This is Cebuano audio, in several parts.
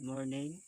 Good morning.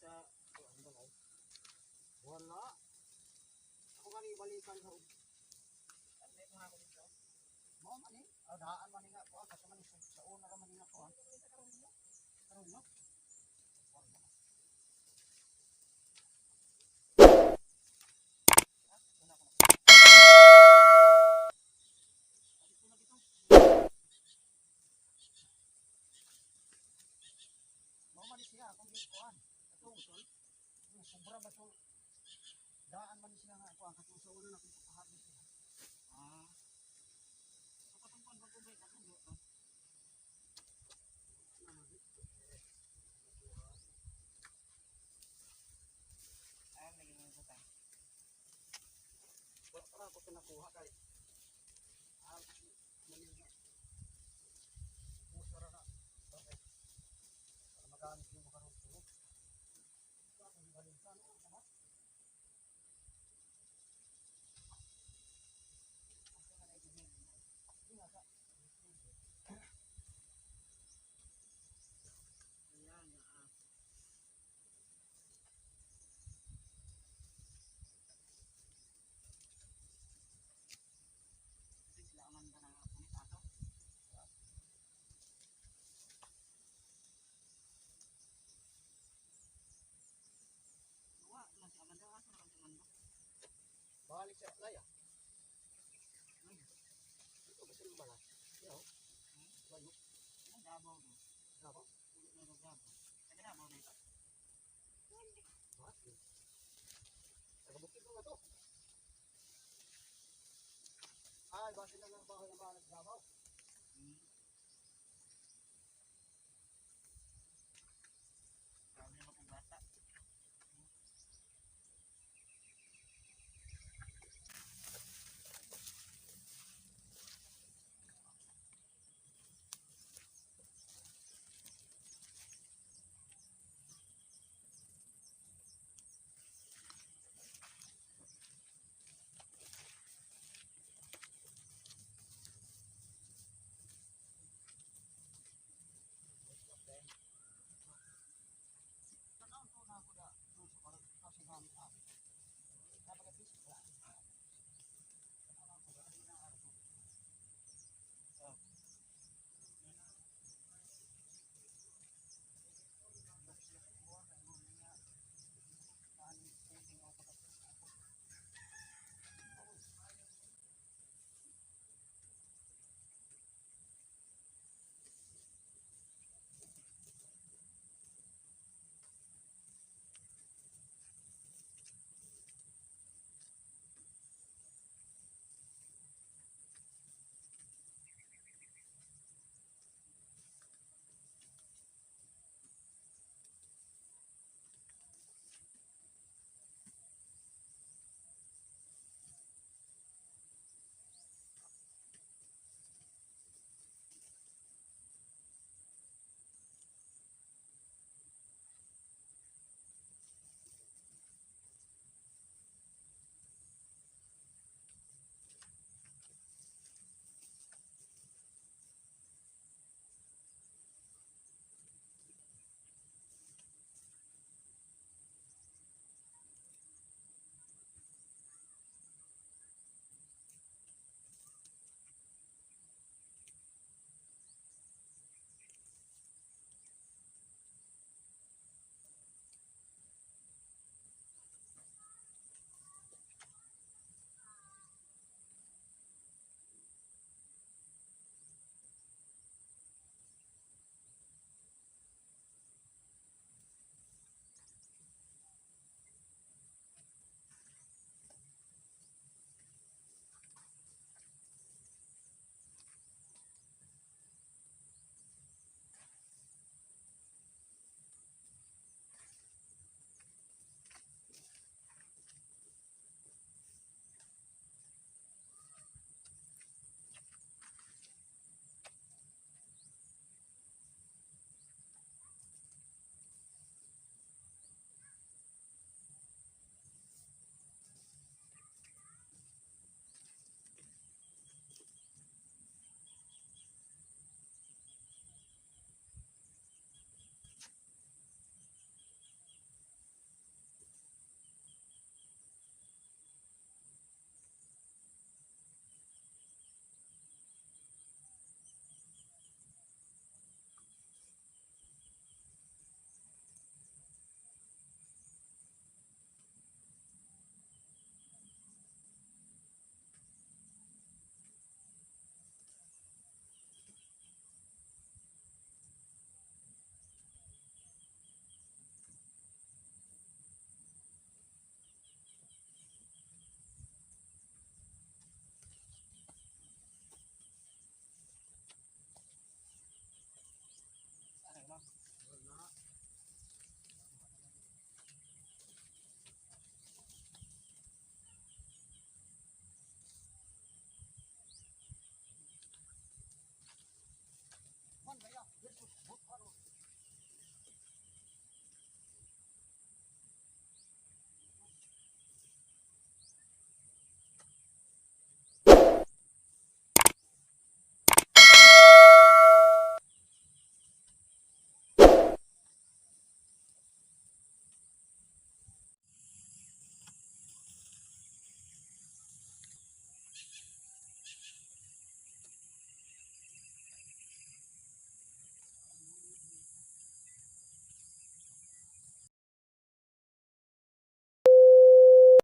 Sa Ano ba kayo? Wala. Ako nga ni balikan sa Ano yung mga ko dito? Mao man eh. Ah, daan man nga ko. Kasi man sa una ra man nga ko. Karon no? Wala. Mao man ni siya akong gikuan. Atong sobra ba so daan man ni siya nga ako ang katong sa una na akong pahabol siya. Ah. So katong kuan ba kubay katong do. Ay, lagi mo sa ta. Wala pa na ako nakuha kay ah, mali na. Puso ra na. Okay. Para magamit yung mga karon tulog. Akong balikan ano ba? Asa man ay gini. Hindi nga ka. Ayan, ah. Kasi sila Amanda na punit ato. Wa, lang si Amanda, asa na si Amanda? Balik sa laya. Ay, Ito ba sila bala? Yo. Bayo. ang Davao do. Davao. Ulo na daw Davao. Taga Davao na ito. Bakit? Taga bukid mo nga to. Ay, base na lang bahay ng bahay ng Davao. Grabe naman kung bata. Kuan gaya versus bot.